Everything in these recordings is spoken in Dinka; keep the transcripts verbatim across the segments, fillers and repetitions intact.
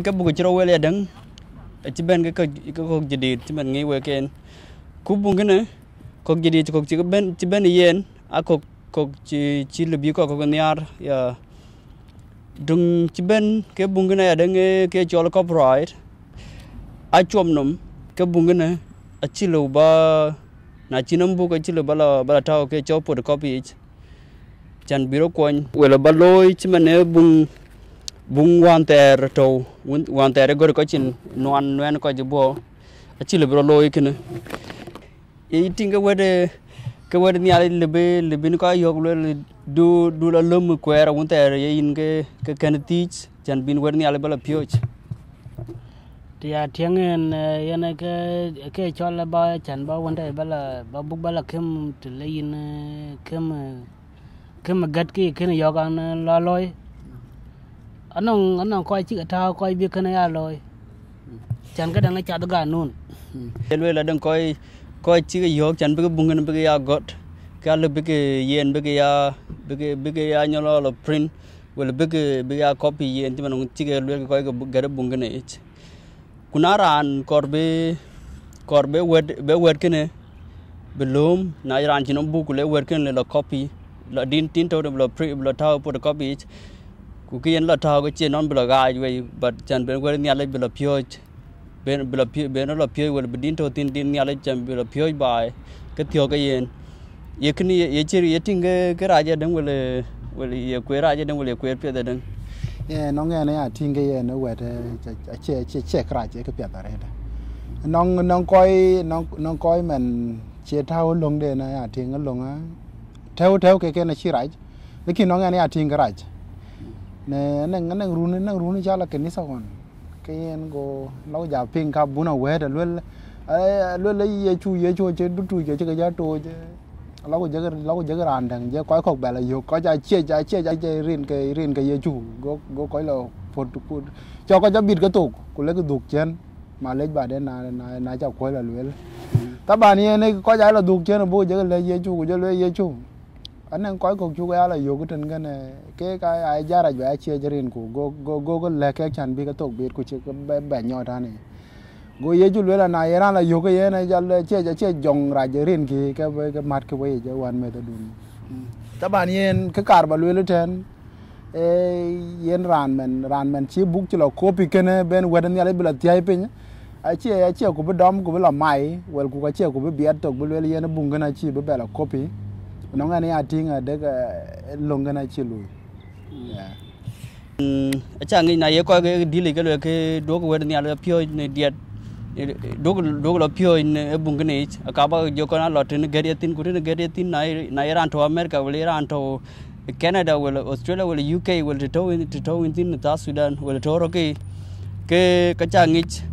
Ke buk cï rɔt wel yadäŋ, acï bɛ̈n ke kɔ̈k, ke kɔ̈k jadid cï man ŋic wek en. Ku buk kënë, kɔ̈k jadid kɔ̈k cï bɛ̈n, cï bɛ̈n yen, a kɔ̈k, kɔ̈k cï, cï lëu bï kɔc kɔ̈k nhiaar, ya. Döŋ cï bɛ̈n ke buk kënë yadäŋ, ee, ke cɔl copyright, a cuɔp nɔm, ke buk kënë acï lëu ba, na cï nɔm buk acï lëu ba la, ba la tääu ke cɔl photocopy yic. Can bï rɔt kuɔny, wala ba looi cï man ee buŋ, buŋ wään thɛɛr tɔ̈u, wun-, wään thɛɛr ë gɔ̈t kɔc cin nuan nuɛɛn kɔc ë buɔ, acï lëu bï rɔt looi kënë. Ye tïŋ ke wɛ̈t, ee, ke wɛ̈t Nhialic lëu bï, lëu bï kɔc yɔ̈ɔ̈k lueel, du, du la löm kuɛɛr awun thɛɛr ye yïn ke, ke kën thiic, can bïn wɛ̈t Nhialic ba la piööc. Të ya tiɛŋ en, ee, yen ke, ke cɔl ba can ba wënde ba la, ba buk ba la kem të le yïn, ee, kem, ee, kem gät ke kën yɔ̈ɔ̈k an, ee, la looi. Anɔŋ, anɔŋ kɔc cï ke tääu kɔc bï kën ya looi. Can ke däŋ acath ganun. Ye lueel adäŋ kɔc, kɔc cï ke yɔ̈ɔ̈k can bï ke buŋ kën bï ke ya gɔ̈t, ke alë bï ke yen bï ke ya, bï ke, bï ke ya nyɔl la print, wala bï ke, bï ke ya copy yen cï man cï ke lueel ke kɔc ke gät buŋ kën yic. Ku na raan kɔɔr bï, kɔɔr bï wɛ̈t, bï wɛ̈t kënë bï lööm, na raan cïn nɔm buk ku le wɛ̈t kënë le la copy, la din tin tɔ̈u bï la print, bï la tääu photocopy yic, ku kë yen la tääu ke cie nɔn bï la ɣaac wei, but can ben wɛ̈t Nhialic bï la piööc, ben, bï la piö-, ben la piööc wala bï din tɔ̈u thïn din Nhialic can bï la piööc baai, ke thiɔ̈k ke yen. Ye kënë ye, ye cï, ye tïŋ ke, ke rac adäŋ wala, wala ye kueer rac adäŋ wala ye kueer piɛth adäŋ? Ye, nɔŋ ɛn ya tïŋ ke yen ë wɛ̈t, ee, ca, ca, cie, cie, cie kërac ë këpiɛth arëët. Nɔŋ, nɔŋ kɔc, nɔŋ, nɔŋ kɔc man cie tääu löŋden aya tïŋ löŋ, ee, tɛ̈u, tɛ̈u ke ken acï rac, lakin nɔŋ ɛn ya tïŋ kërac. Ne, anɛŋ, anɛŋ run, anɛŋ run ca la kanitha ɣɔn. Ke yen go lɔk ja piŋ ka bun awɛ̈ɛ̈t aluel, ee, aluel ë Yecu, Yecu acï dutuuc acï ke ja tooc, ee, lɔk jek, lɔk jek raan däŋ, jek kɔc kɔ̈k bɛ la yök, kɔc aciec, aciec, aciec rin ke, rin ke Yecu, go, go kɔc la puɔ̈t, puɔ̈t. Cɔk kɔc abit ke thok, ku lek dhuk ciën, malec baden na, na, na ca kuɔ̈c la lueel. Taban yen ë kɔc aa la dhuk ciën, abuk jek lɛ̈k Yecu, ku jɔ lueel Yecu. Anɛŋ kɔc kɔ̈k cuk ya la yök tën kënë, kek aa, aa jarac bɛ aciec rinku, go, go, go, go lɛ̈k kek can bï ke thok bit ku cï ke bɛ, bɛ nyɔɔt tani. Go Yecu lueel, na ye raan la yök ke yen, ee jɔl, ee, ciec, aciec jɔŋ rac rinki, ke bï, ke mat ke weyic, ee wän meth adun. Taban yen, kë kaar ba lueel ëtɛ̈ɛ̈n, ee, yen raan mɛn, raan mɛn cï buk cï la copy kënë, ben wɛ̈t Nhialic bï la thiäi piny, acie, acie ku bï dɔm ku bï la mai, wɛl ku acie ku bï biɛt thok bï lueel yen buŋ kënë acï bï bɛ la copy. Nɔŋ ɛn ya tïŋ adek, ee, löŋ kënë acï lui. Yeah. Mm, aca ŋic na ye kɔc ke dïl yic ke lueel ke duɔ̈k wɛ̈t Nhialic la piööc në diɛt, eh, duɔ̈k, duɔ̈k la piööc në ë buŋ kënë yic, aka ba jɔ kɔn a lɔ tën gɛ̈t ye thïn, ku tën gɛ̈t ye thïn, na ye, na ye raan tɔ̈u America, wala ye raan tɔ̈u Canada, wala Australia, wala U K, wala të tɔ̈u yïn, të tɔ̈u yïn thïn South Sudan, wala tɔ̈u rɔ̈ ke, ke, ke ca ŋic,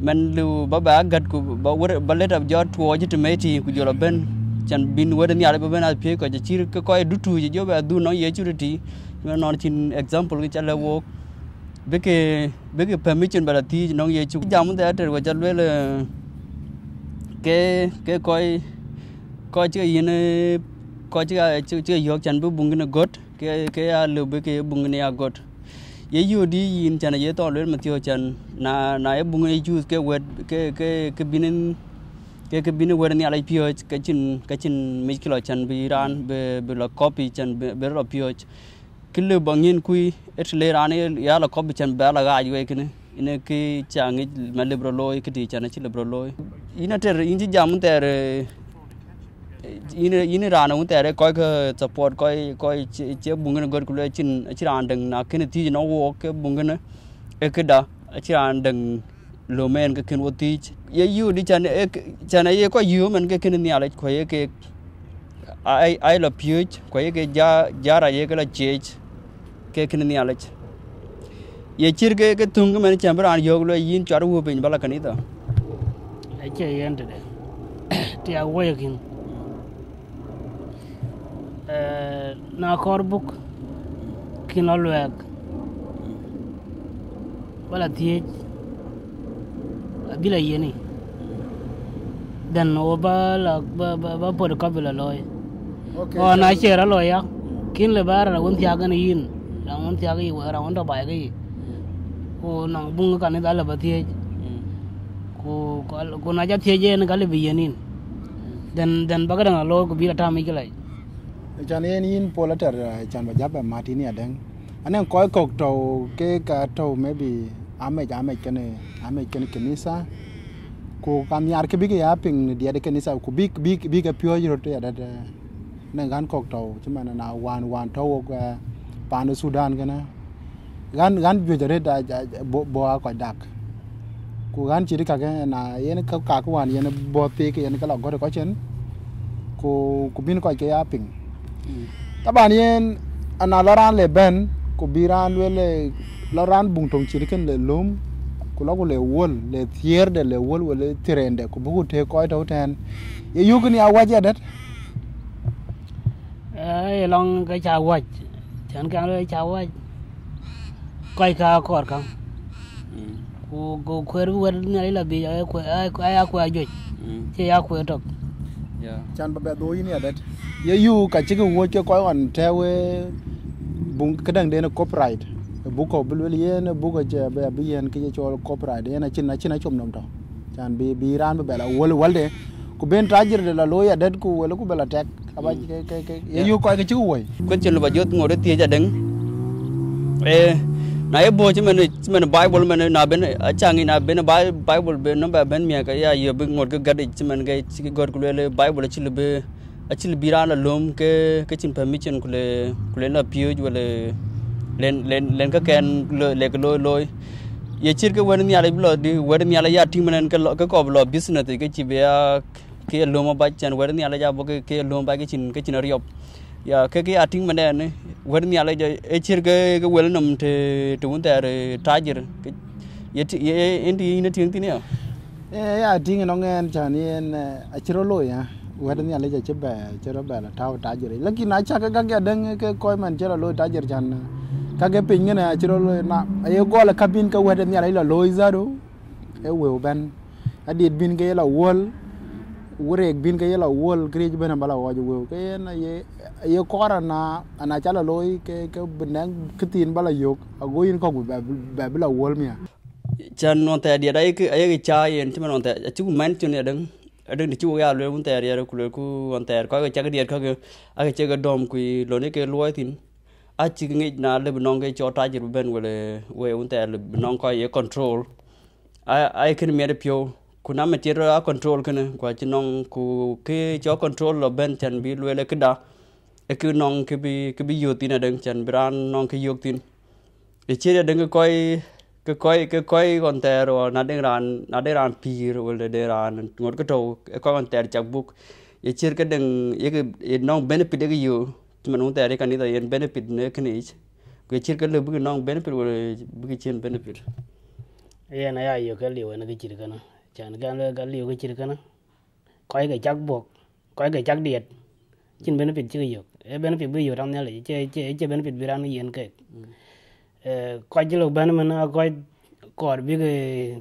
man lëu ba, ba gät ku ba wër, ba lëtë jɔ tuɔɔc tëmëti ku jɔ la bɛ̈n, can bïn wɛ̈t Nhialic ba bɛ̈n a piööc kɔc acït ke kɔc dutuuc jɔ bɛ dhun nɔŋ Yecu tëtï, man nɔn cïn example ke ca lɛ̈k wook, bï ke, bï ke permission ba la thiëëc nɔŋ Yecu. Jam thɛɛr tëër wek ca lueel, ee, ke, ke kɔc, kɔc cï ke yïn, ee, kɔc cï ke, cï, cï ke yɔ̈ɔ̈k can bï buŋ kënë gɔ̈t, ke, ke ya lëu bï ke buŋ kënë ya gɔ̈t. Ye yöödï yïn can aye thɔn lueel Mathiu can, na, na ye buŋ ë cuuth ke wɛ̈t, ke, ke, ke bïn, ke, ke bïn wɛ̈t Nhialic piööc, ke cïn, ke cïn mickila can bï raan bï, bï la copy can bï, bï rɔt la piööc. Kë lëu ba ŋiɛ̈n kui, ë të le raan ë ya la copy can bɛ la ɣaac wei kënë. Yen ë kë ca ŋic ma lëu bï rɔt looi, kë tï can acï lëu bï rɔt looi. Yïn atër, yïn cï jam wun thɛɛr, ee, yïn, yïn raan wun thɛɛr ë kɔc ke support, kɔc, kɔc cie, cie buŋ kënë gɔ̈t ku lueel cïn, acïn raan däŋ na kënë thiëëc nɔŋ wook ke buŋ kënë, ee këda, acïn raan däŋ löm en ke kën wo thiëëc. Ye yöödï can, ee, can aye kɔc yööm en ke kën Nhialic, ku aye kek, ai, ai la piööc, ku aye ke ja, jarac aye ke la ciëëc ke kën Nhialic. Ye cït ke, ke thöŋ ke man can bï raan yɔ̈ɔ̈k lueel yïn cuat wuur piny ba la kanitha. Acie yen tëde. Tiak woi akïn. Ee, na kɔɔr buk, kïn lɔ luɛɛk, ba la thiëëc, abï la yiëni. Then wo ba la, ba, ba, ba photocopy la looi. Okay, ɣɔn na cie rɔt looi ya, kïn lëu ba raan wën thiaak yen yïn, raan wën thiaak yï wek, raan wën tɔ̈ baai ke yï. Ku nɔŋ buŋ kanitha lë ba thiëëc. Ku ku na ca thiëëc yen ka lë bï yen yïn. Then then ba këdäŋ a looi ku bï la tam yic këlai. Can yen yïn Paul Ater, can ba jap ba mat yïn adäŋ. Anɛŋ kɔc kɔ̈k tɔ̈u ke ka tɔ̈u maybe amec amec kënë amec kënë kanitha. Ku ka nhiar kë bïk ya piŋ në diɛt kanitha ku bïk bïk bïk e piööc röt ya dɛt. Anɛŋ ɣän kɔ̈k tɔ̈u cï man na wan wan tɔ̈u wok paan Thudan kënë. Ɣän ɣän juëc arëët bɔ̈ aa kɔc dak. Ku ɣän cït kakë na yen kakë wään yen bɔ̈ thik yen ke la gɔ̈t kɔc cin. Ku ku bïn kɔc ke ya piŋ. Taban yen ana lɔ raan le bɛ̈n ku bï raan lueel lɔ raan buŋ töŋ cït kën le löm. Ku lɔ ku le wuɔl le thiëërde le wuɔl wala thirende ku bï ku tëëk kɔc tɔ̈u tɛ̈ɛ̈n. Ye yuk kën ya wäc ya dɛ̈t. Ee lɔŋ ke ca wäc. Cän kɛn lɔ ca wäc. Kɔc ka kɔɔr käŋ. Ku ku kueer bï wɛ̈t Nhialic la biic aya kueer ajuëc. Cie ya kueer tök. Can ba bɛ dhoi yïn ya dɛ̈t. Ye yuk ka cïkë wuɔ̈c ke kɔc ɣɔn tɛ̈ we buŋ këdäŋden copyright. Buk kɔ̈k bï lueel yen buk acï bɛ bï yen kë ye cɔl copyright yen acïn acïn acom nɔm tɔ̈. Can bï bï raan bï bɛ la wuɔl wälde. Ku ben tajir de la looi adɛ̈t ku wël ku bɛ la tɛk. Aba ke ke ke ye yuk kɔc ke cïkë wuɔ̈c. Question lë ba jɔt ŋot ë thiëc adäŋ. Ee, na ye bɔ̈ cï man cï man Bible man na ben acaŋ na ben Bible ben nɔm ba ben miäk ya ye bï ŋot ke gät cï man ke cï gɔ̈t ku lueel Bible acï lë bï acï lë bï raan la löm ke ke cïn permission ku le ku le la piööc wala len len len ke kɛn le ke looi looi. Ye cït ke wɛ̈t Nhialic bï lɔ di wɛ̈t Nhialic ya tïŋ man ke ke kɔp lɔ business ke cï bï ya ke ye löm abac cän wɛ̈t Nhialic abɔ̈ ke ke ye löm abac ke cïn ke cïn ariɔp. Ya ke ke ya tïŋ man dɛn wɛ̈t Nhialic e cït ke ke wël nɔm të të wun thɛɛr tajir. Ye ëntï yïn e tïŋ thïn ya. Ee ya tïŋ ënɔŋ ɛn cän yen acï rɔt looi ya wɛ̈t Nhialic acï bɛ acï rɔt bɛ la tääu tajir yic lakin na cak ke gak ya däŋ ke kɔc man cï la looi tajir cän. Ka ke piny ŋën acï rɔt looi na aye gɔl ë ka bïn ke wɛ̈t Nhialic la looi dhadu. Ee wëu bɛ̈n. Adït bïn ke ye la wuɔl. Wërek bïn ke ye la wuɔl këriëc bɛ̈n aba la ɣɔc wëu ke yen aye aye kɔɔr ana ana ca la looi ke ke bï nɛŋ këthiin ba la yök ago yïn kɔ̈k bï bɛ bï la wuɔl miäk. Cän ɣɔn thɛɛr diɛt ayek ayek ca yen cï man ɣɔn thɛɛr acï ku mɛn cïn adäŋ. Adäŋ të cï wok ya lueel wun thɛɛr diɛt ku lueel ku ɣɔn thɛɛr kɔc ke cak diɛt käkë ake cek ke dɔm ku lon ye ke luɔi thïn. Acïk ŋic na lëbï nɔŋ ke cɔɔt tajir bï bɛ̈n wala wei wun thɛɛr lëbï nɔŋ kɔc ye control. Ai kën miɛt piɔ̈u ku na mɛt cï rɔt a control kënë ku acï nɔŋ ku ke cɔɔt control lɔ bɛ̈n cän bï lueel këda. Ë kë nɔŋ kë bï kë bï yök thïn adäŋ cän bï raan nɔŋ kë yök thïn. Ë cït adäŋ kë kɔc kë kɔc kë kɔc ɣɔn thɛɛr ɣɔn na deŋ raan na deŋ raan pïïr wala deŋ raan ŋot kë tɔ̈u ë kɔc ɣɔn thɛɛr cak buk. Ye cït kë deŋ yek ye nɔŋ benefit yek yök cï man wun thɛɛr ye kanitha yen benefit në kënë yic. Ku ye cït kë lëu bïk nɔŋ benefit wala bïk cïn benefit. Yen aya yök ke liu en kë cït kënë. Cän kɛn lë ka liu kë cït kënë. Kɔc ke cak buɔk kɔc ke cak diɛt. Cïn benefit cï ke yök ee benefit bï yök raan Nhialic cie cie cie benefit bï raan yen kek. Ee kɔc cï lok bɛ̈n mën a kɔc kɔɔr bïk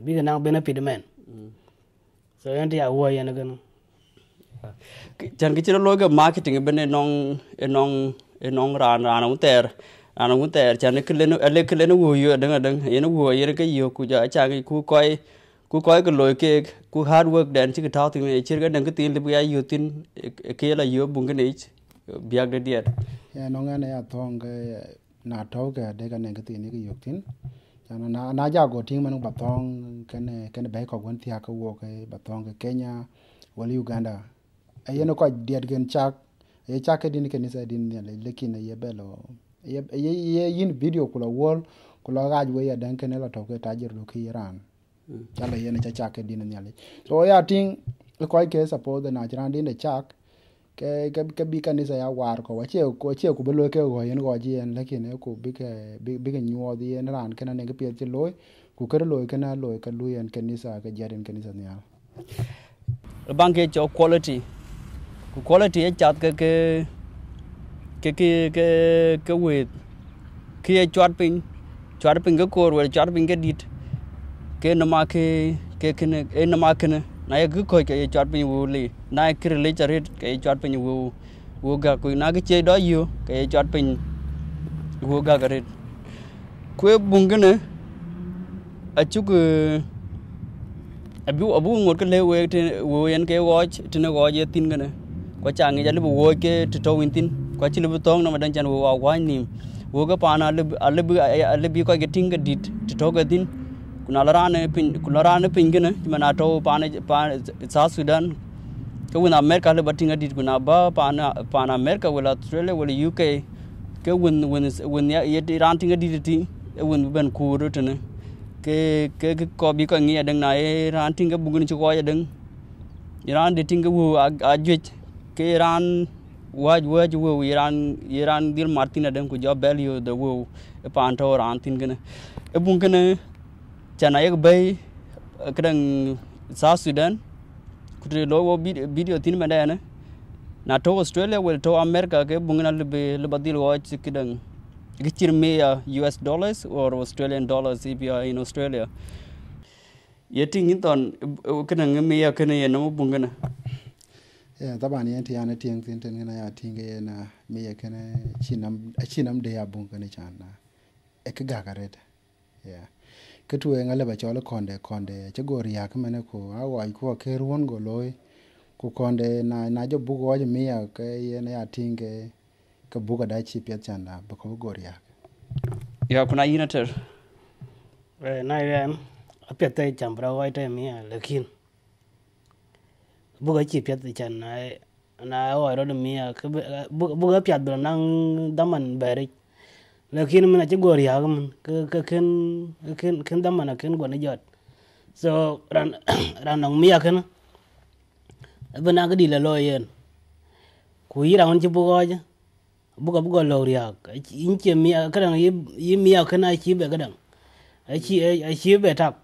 bïk naŋ benefit mɛn. So yen të ya wuɔ̈c yen kënë. Cän kë cï rɔt looi ke marketing ëbën ënɔŋ ënɔŋ ënɔŋ raan raan awun thɛɛr. Raan awun thɛɛr cän ë këlen ë lek këlen ë wuɔ̈c yök adäŋ adäŋ yen ë wuɔ̈c yen ke yök ku jɔ acaŋ ku kɔc ku kɔc ke loi keek ku hard work dɛn cï ke tääu thïn ë cït ke däŋ këthiin lip ya yök thïn. Ë ke la yök buŋ kënë yic biäk de diɛt. Ënɔŋ ɛn aya thɔ̈ŋ ke na tɔ̈u ke adek anɛŋ këthiin yek yök thïn. Cän na na ja go tïŋ man ba thɔ̈ŋ kën kën bɛ̈i kɔ̈k wën thiäk ke wok ba thɔ̈ŋ ke Kenya wala Uganda. Ayen kɔc diɛt gen cak aye cak ke din kanitha din Nhialic lakin aye bɛ lɔ aye aye ye yïn video ku lɔ wuɔl ku lɔ ɣaac wei adäŋ kënë lɔ tɔ̈u ke tajir du kë ye raan. Cä lɔ yen aca cak ke din Nhialic so ya tïŋ ë kɔc ke suppose na cï raan din de cak ke ke ke bï kanitha ya waar kɔ̈u acie ku acie ku bï looi ke ɣɔ̈c yen ɣɔc yen lakin ë ku bï ke bï bï ke nyuɔɔth yen raan kën anëŋ kë piɛth cï looi ku kërë looi kënë looi ke luui yen kanitha ke jiɛt yen kanitha nhial. Baŋ ke cɔl quality ku quality ë cath ke ke ke ke ke ke wëëth. Kë ye cuat piny cuat piny ke koor wala cuat piny ke dït. Ke nɔm ake ke kënë ee nɔm akënë na ye kë kɔ̈c ke ye cuat piny wëu lei na ye kë ril yic arëët ke ye cuat piny wëu wëu gäk ku na kë cie dɔ yö ke ye cuat piny wëu gäk arëët. Ku ë buŋ kënë Acuk abï abuk ŋot ke lëu wek të wëu yen ke ɣɔɔc tënë ɣɔɔc ye thïn kënë. Ku aca ŋic alëu bï wööc ke të tɔ̈u yïn thïn, ku acï lëu bï thɔ̈ɔ̈ŋ nɔm adäŋ cän wëu aa wäc nïïm. Wëu ke paan alëu bï alëu bï kɔc ke tïŋ ke dït të tɔ̈u ke thïn. Ku na lɔ raan ë piny ku lɔ raan ë piny kënë cï man atɔ̈u paan paan South Sudan, ke wën America alëu ba tïŋ adït. Ku na ba paan paan America wala Australia wala U K, ke wën wën wën ye raan tïŋ adït ëtï, e wën bï bɛn kuur tënë. Ke ke kɔc bï kɔc ŋic adäŋ na ye raan tïŋ ke buk kënë cï ɣɔɔc adäŋ. Ye raan de tïŋ ke wëu ajuëc, ke ye raan wääc wääc wëu, ye raan ye raan dhil mat thïn adäŋ ku jɔ bɛ̈l yööth de wëu ë paan tɔ̈u raan thïn kënë. E buŋ kënë cän ayek bɛ̈i këdäŋ South Sudan, ku të looi wo video thïn mɛn dɛn, na tɔ̈u Australia wala tɔ̈u America ke buŋ kënë alëu bï lëu ba dhil ɣɔɔc këdäŋ, kë cït mia U S dollars or Australian dollars if you are in Australia. Ye tïŋ yïn thɔn këdäŋ mia kënë ye nɔm buŋ kënë? Taban yen të yan ë tieŋ thïn tën ŋën aya tïŋ ke yen mia kënë acï nɔm dë ya buŋ kënë can na ë kë gäk arëët. Kë tueŋ alëu ba cɔl kɔnde kɔnde acï go riääk mënë ku a ɣɔɔc ku akë ruɔ̈n go looi. Ku kɔnde na jɔ buk ɣɔɔc mia ke yen aya tïŋ ke ke buk ada cï piɛth can na bï kɔ̈u go riääk. Ya ku na yïn atër. Na yen apiɛth tɛ cam bï rɔ ɣɔɔc tɛ mia lakin buk acï piɛth can na ɣɔɔc rɔt mia buk apiath bï rɔ naŋ dhaman bɛ̈ric. Lakin min acï go riääk min ke kën dhaman akën guɔ ni jɔt. So raan nɔŋ mia kënë abï naŋ këdï la looi yen. Ku yï raan wën cï buk ɣɔɔc buk abï gɔl lɔ̈u riääk. Yïn cie mia këdäŋ yï mia kënë acï bɛ këdäŋ acï bɛ tak.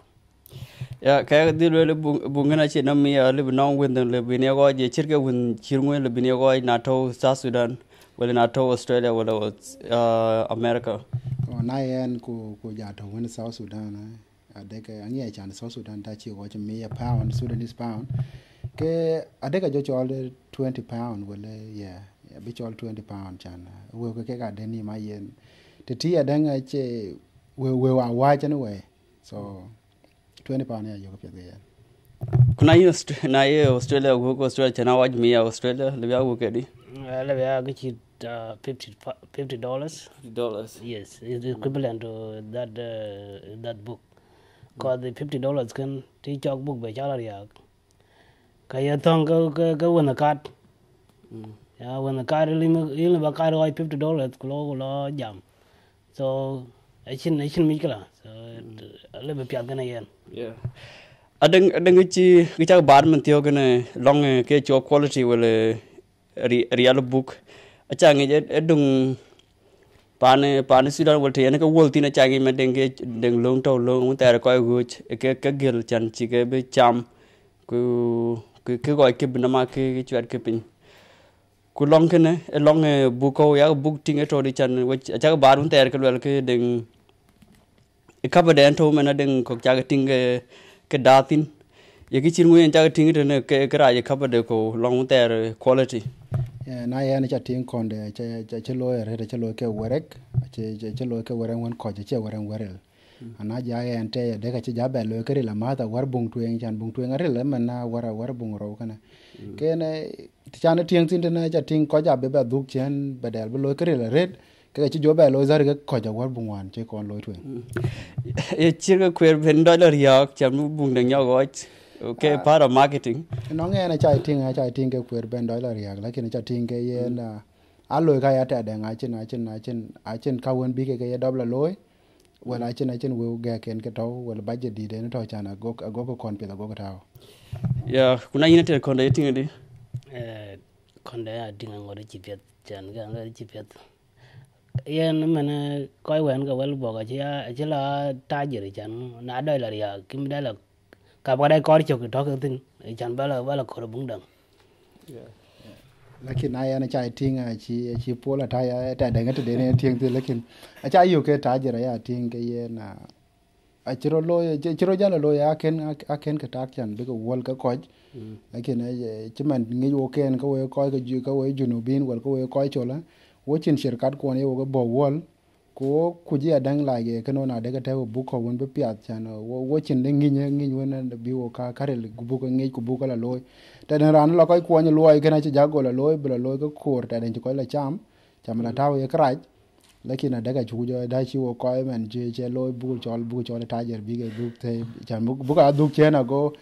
Ya kɛ̈k dhil lueel buk ŋën acï nɔm mia lëu bï nɔŋ wëndhën lëu bï ni ɣɔɔc ye cït ke wën cït ŋuën lëu bï ni ɣɔɔc na tɔ̈u South Sudan wala na tɔ̈u Australia wala America. Na yen ku ku ja tɔ̈u wën South Sudan adek aŋiɛc can South Sudan ta cï ɣɔc mia pound Sudanese pound. Ke adek ajɔ cɔl twenty pound wala ye bï cɔl twenty pound can wëu ke kek adek ni ma yen. Të tï adäŋ acie wëu wëu a wac anyway. So twenty pound ya yök piɛth ke yen. Ku na yï na ye Australia wëu ke Australia cän a wac mia Australia lëu bï a wëu ke dï? Lëu bï a ke cït fifty fifty dollars. Dollars. Yes, it's equivalent to that uh, that book. Cause the fifty dollars kën ti cɔk buk bɛ cɔl ariak. Ka ye thɔŋ ke ke ke wën kat. Ya wën kat ili ba kat ɣɔc fifty dollars ku lo ku lo jam. So achin achin mickila. So lëu bï piath kënë yen. Adäŋ adäŋ cï kë cak baar min thiɔ̈k kënë lɔŋ ke cɔk quality wala riɛl buk. Aca ŋic ë döŋ paan paan Sudan wala të yen ke wuɔl thïn aca ŋic ma dëŋ ke dëŋ löŋ tɔ̈u löŋ wun thɛɛr kɔc ɣööc ke ke gël can cï ke bï cam ku ke kɔc ke bï nɔm ake cuɛt ke piny. Ku lɔŋ kënë ë lɔŋ buk kɔ̈u yak buk tïŋ ë tɔ̈u dï can wec acak baar wun thɛɛr ke luɛl ke dëŋ ë kapade ɛn tɔ̈u mɛn adëŋ kɔ̈k cak tïŋ ke dath thïn. Ye kë cït ŋuën cak tïŋ tënë ke rac ë kapade kɔ̈u lɔŋ wun thɛɛr quality. Na yɛn ca tïŋ kɔnde acï looi arëët acï looi ke werek. Acï looi ke werek wën kɔc acie werek werel. Ana ja yɛn tɛ adek acï ja bɛ looi ke ril amath awär buŋ tueŋ can buŋ tueŋ aril ëmën na awär awär buŋ rou kënë. Ken can tieŋ thïn tënë ca tïŋ kɔc abï bɛ dhuk ciën bɛ dɛl bï looi ke ril arëët. Kek acï jɔ bɛ looi dhär ke kɔc awär buŋ wään cï kɔn looi tueŋ. Ye cït ke kueer ben dɔc lɔ riääk cam buŋ de nyɔk ɣɔc ke part of marketing. Nɔŋ ɛn aca tïŋ aca tïŋ ke kueer ben dɔc lɔ riääk lakin aca tïŋ ke yen a loi ka ya tɛɛdɛŋ acïn acïn acïn acïn ka wën bï ke ke ye dɔp lɔ looi. Wala acïn acïn wëu gɛɛk en ke tɔ̈u wala budget dït en tɔ̈u can agok agok kɔn piɛth agok tääu. Ya ku na yïn ater kɔn de ye tïŋ adï? Kɔn de ya tïŋ aŋot cï piɛth can ke aŋot cï piɛth. Yen mën kɔc wɛn ke wɛl buɔk acï acï la tajir can na dɔc la riääk kim dɛ la kap ka dɛ kɔr cök tɔ̈k thïn can bä la bä la kɔr buŋ däŋ. Lakin na yɛn aca tïŋ aci aci pol ata ya ta dɛŋ tëden en tieŋ thïn lakin aca yök ke tajir aya tïŋ ke yen acï rɔ looi acï rɔ jal looi aken aken ke tak can bï ke wuɔl ke kɔc. Lakin cï man ŋic wok ken ke wek kɔc ke wek junubin wal ke wek kɔc cola wo cïn shirkat kuɔn ye wok bɔ wuɔl. Ku wo kuc ya däŋ lac ye kënë na dek tɛ̈ buk kɔ̈k wën bï piath can wo, wo cin de ŋiny, ŋiny wën bï wo ka karil buk ŋic ku buk la looi. Tɛ̈ den raan la kɔc kuɔny luɔi kënë acï jak go la looi, bï la looi ke koor tɛ̈ den cï kɔc la cam, cam la tääu ye kërac. Lakin adek acuk jɔ da cï wo kɔc mɛn cï cɛ looi buk cɔl, buk cɔl tajir bï ke buk thëi can buk, buk a dhuk cien ago,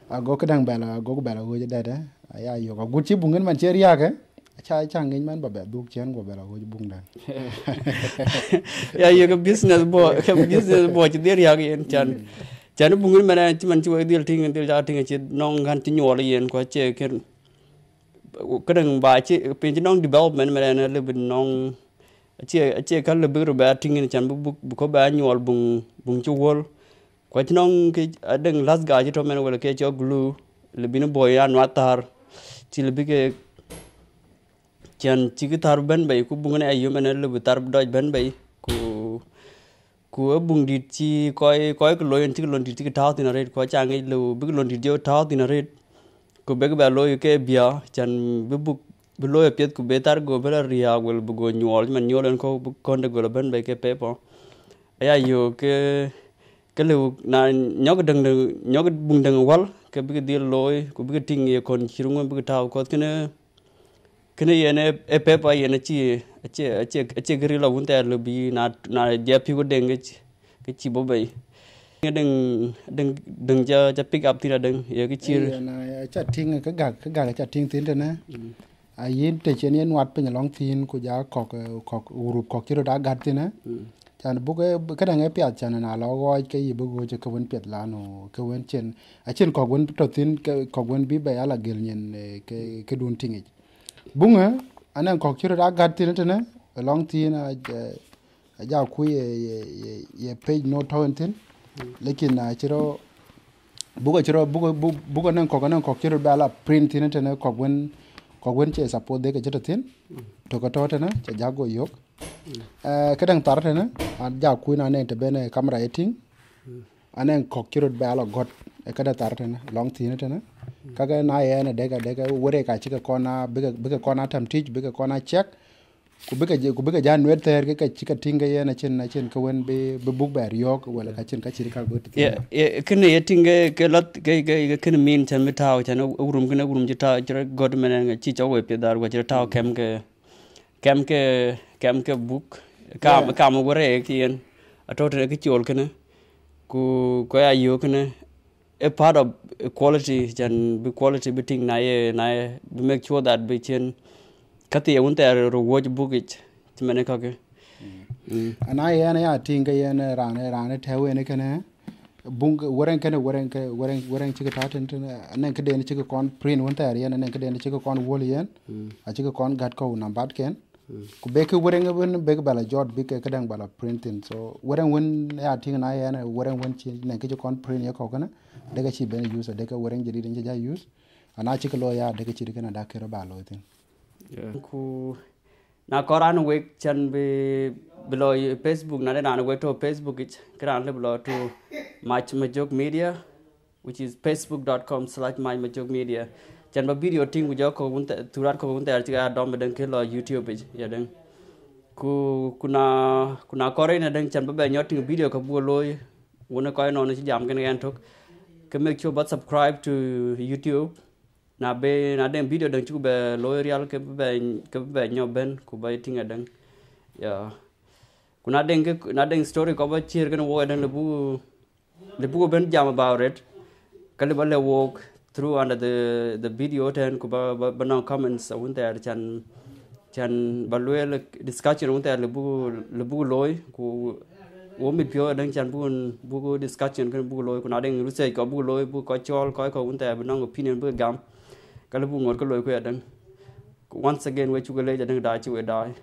ago këdäŋ bɛl, ago bɛl aɣöc dɛdɛ. Aya yök agut cï buŋ ën man cï riääk ë, aca, aca ŋic man ba bɛ dhuk cien go bɛl aɣöc buŋ däŋ. Ya yök business bo, business bo cï dhil riääk yen can. Can buŋ ën man cï man cï wek dhil tïŋ, dhil ca tïŋ cï nɔŋ ɣän cï nyuɔl yen ku acie kën. Këdäŋ ba cï piny cï nɔŋ development man ën lëbï nɔŋ acie, acie ka lëbï rubɛ tïŋ ën can bï buk, bï kɔ̈k bɛ nyuɔl buŋ, buŋ cï wuɔl. Ku acï nɔŋ kë adäŋ last guy cï tɔ̈ mɛn wala ke cɔk glue, lëbï ni bɔi ya nuat thar, cï lëbï ke cän cï kë thar bɛ̈n bei, ku buŋ ën ayom ën lëbï thar dɔc bɛ̈n bei, ku, ku ë buŋ dït cï kɔc, kɔc kë loi ën cï kë lon dït cï kë tääu thïn arëët, ku aca ŋic lëu bï kë lon dït jɔ tääu thïn arëët, ku bïk bɛ loi ke bia, cän bï buk, bï loi apiɛth, ku bï thar go bï la riääk wël bï go nyuɔɔl, cï man nyuɔɔl ën kɔ̈u bï kɔ̈nde go la bɛ̈n bei ke paper. Aya yök ke, ke lëu na nyɔk däŋ, däŋ, nyɔk buŋ däŋ wäl, ke bïk dhil looi, ku bïk tïŋ ye kɔn cï ruŋ bïk tääu kɔ̈th kënë, kënë yen ë, ë paper yen acie, acie, acie, acie kë ril awun thɛɛr lëu bï na, na jɛ piu ke däŋ ke cï, ke cï bɔ̈ bei. Däŋ, däŋ, däŋ ca, ca pick up thïn adäŋ, ye kë cï. Ëë, na, aca tïŋ, kë gäk, kë gäk aca tïŋ thïn tënë. A yïn të cen yen nuat piny alɔŋ thïn, ku ja kɔ̈k, eh, kɔ̈k, wurup kɔ̈k cï röt a gät thïn, eh? Can buk, eh, këdäŋ ë piath can na lɔ ɣɔɔc ke yï bï ɣööc ke wën piɛth lanu, ke wën cen, acïn kɔ̈k wën tɔ̈ thïn, ke kɔ̈k wën bï bɛ ya la gël nyin, eh, ke, ke dun tïŋic. Buŋë, anɛŋ kɔ̈k cï röt a gät thïn tënë, alɔŋ thïn, a, eh, aja ku ye, ye, ye, ye page no tɔ̈u ën thïn, lakin na cï rɔ, buk acï rɔ, buk, buk, buk anɛŋ kɔ̈k, anɛŋ kɔ̈k cï röt bɛ la print thïn tënë kɔ̈k wën, kɔ̈k wën cie support dhek acï tɔ̈ thïn, tök atɔ̈ tënë, ca ja go yök. Eh, këdäŋ thar tënë, aja ku na nɛŋ të ben, eh, camera ye tïŋ, anɛŋ kɔ̈k cï röt bɛ la gɔ̈t, eh, këdäŋ thar tënë, lɔŋ thïn tënë. Kakë na yɛn adek, adek, wërë ka cï ke kɔn a, bï ke, bï ke kɔn a tɛm tïc, bï ke kɔn a check, ku bï ke jë, ku bï ke ja nuet thɛɛr ke, ke cï ke tïŋ ke yen acïn, acïn ke wën bï, bï buk bɛ riɔ̈ɔ̈k, wala ka cïn ka cït ka bï tïŋ. Yeah, yeah, kënë ye tïŋ ke, ke lɔth, ke, ke, ke kënë min cän bï tääu, cän ë wurum kënë, wurum cï tääu, cï rɔt gɔ̈t mɛn ën cï cɔk we piɛth dhar, ku cï rɔt tääu kɛm ke, kɛm ke, kɛm ke buk, kam, yeah, kam wërë ke yen, atɔ̈ tënë kë col kënë, ku, ku ya yök kënë, a part of quality, cän bï quality bï tïŋ na ye, na ye, bï make sure that bï cien, ka thii wun thɛɛr röt wuɔ̈c buk yic, cï mɛn ë kakë. Ana yen ya tïŋ ke yen raan, raan tɛ̈ wen kënë, buŋ, wërɛŋ kënë, wërɛŋ ke, wërɛŋ, wërɛŋ cï ke tääu tën, tën, anɛŋ këden cï ke kɔn print wun thɛɛr yen, anɛŋ këden cï ke kɔn wuɔ̈l yen, acï ke kɔn gät kɔ̈u nambatken. Ku bek kë wërëŋ ëbën bek bɛ la jɔt bï ke këdäŋ bɛ la print thïn. So wërëŋ wën ya tïŋ na yɛn wërëŋ wën cï nɛŋ kë cï kɔn print ye kɔ̈u kënë, dek acï ben use, dek wërëŋ jadid in cï ja use. Ana cï ke looi ya dek cït kënë dak kërë ba looi thïn. Yeah. Ku na kɔɔr an wek cän bï, bï lɔ Facebook, na de raan wek tɔ̈ Facebook yic, kë raan lëu bï lɔ to Mac Majok Media, which is facebook dot com slash Mac Majok Media. Cän ba video tïŋ ku jɔ kɔ̈k wun thɛɛr, thurat kɔ̈k wun thɛɛr cï ka dɔm ëdäŋ kë lɔ YouTube yic, ya däŋ. Ku, ku na, ku na kɔɔr yen adäŋ cän ba bɛ nyɔt tïŋ video ka buk looi, wun ë kɔc nɔn cï jam kën ɣɛn tök. Ke make sure ba subscribe to YouTube. Na be, na dɛŋ video däŋ cuk bɛ looi rial ke bɛ, ke bɛ nyɔk bɛ̈n ku ba tïŋ adäŋ. Yeah. Ku na dɛŋ ke, na dɛŋ story kɔ̈k ba ciëër kën wok adäŋ lëu buk, lëu buk ben jam about it. Ka lëu ba lɛ̈k wok through under the, the video tɛ̈n ku ba, ba, ba nɔŋ comments awun thɛɛr cän, cän ba lueel discussion wun thɛɛr lëu buk, lëu buk looi ku wo mit piɔ̈u adäŋ cän buk, buk discussion kën buk looi ku na dɛŋ research kɔ̈k buk looi buk kɔc cɔɔl kɔc kɔ̈k wun thɛɛr bï nɔŋ opinion bï gam. Ka lëu buk ŋot ke looi ku adäŋ. Once again, we cuk leec adäŋ daai cï we daai.